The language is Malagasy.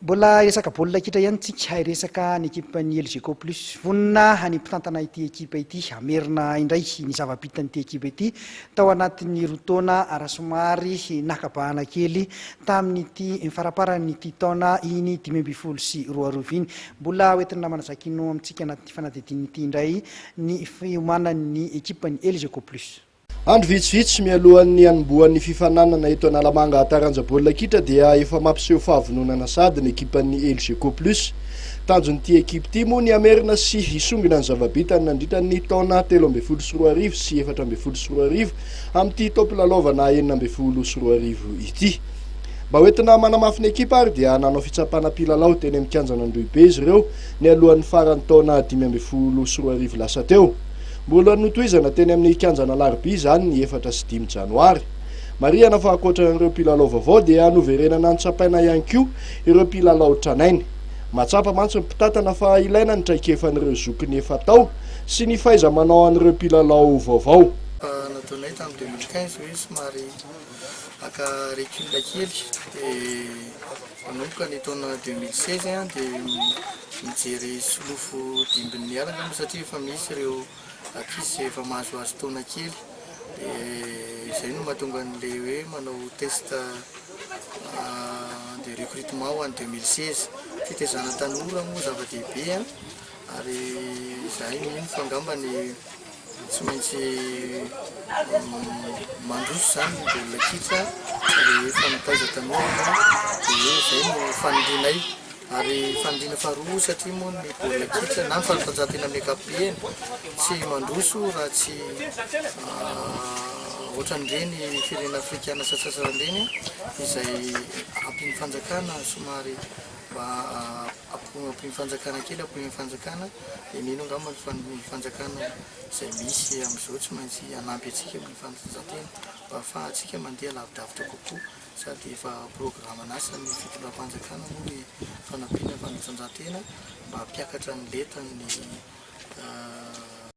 Mbola hiresaka baolina kitra ihany tsika, hiresaka ny ekipan'ny Elgeco Plus. Vonona ny mpitantana ity ekipa ity hamerina indray ny zava-bitan'ity ekipa ity tao anatin'ny roa taona raha somary naka bahana kely tamin'ity faramparan'ity taona iny 2015 iny. Mbola hoentin'ny namana Zakino amintsika anatin'ity fanadihadiana ity indray ny fiomanan'ny ekipan'ny Elgeco Plus. Andro vitsivitsy mialohan'ny hanombohan'ny fifaninanana eto Analamanga taranja baolina kitra dia efa mampiseho fahavononana sahady ny ekipan'ny Elgeco Plus. Tanjon'ity ekipa ity moa ny hamerina sy hisongona ny zava-bitany nandritra ny taona 2013 sy 2014 amin'ity taom-pilalaovana 2016 ity. Mba hoentina manamafy ny ekipa ary dia nanao fitsapana mpilalao teny amin'ny kianjan'Androhibe izy ireo nialohan'ny faran'ny taona 2015 lasa teo. Mbola notohizana teny amin'ny kianjan'Alarobia izany ny 4 sy 5 janoary. Marihana fa ankoatra an'ireo mpilalao vaovao dia noverenana notsapaina ihany koa ireo mpilalao tranainy. Mahatsapa mantsy ny mpitantana fa ilaina ny traikefan'ireo zokiny efa tao sy ny fahaiza-manao an'ireo mpilalao vaovao. Efa nataonay tamin'ny 2015 hoe somary haka recul kely dia manomboka ny taona 2016 dia mijery solofo dimbin'ny ala angamba satria efa misy ireo ankizy izay efa mahazoazo taona kely dia izay no mahatonga an'ilay hoe manao test de recrutement ho an'ny 2016. Fitaizana tanora moa zava-dehibe ary izahay mino fa angamba ny Tsy maintsy mandroso izany ny baolina kitra rehefa mitaiza tanora ianao dia izay no fanirianay. Ary faniriana faharoa satria moa ny baolina kitra na ny fanatanjahantena amin'ny ankapobeny tsy mandroso raha tsy ohatran'ireny firenena afrikana sasantsasany ireny izay ampian'ny fanjakana somary mba ampian'ny fanjakana kely, ampian'ny fanjakana dia mino angamba fa ny fanjakana izay misy amin'izao tsy maintsy hanampy antsika amin'ny fanatanjahantena mba ahafahantsika mandeha lavidavitra kokoa sady efa programan'asan'ny fitondram-panjakana moa ny fanampiana fanatanjahantena mba hampiakatra ny lentan'ny.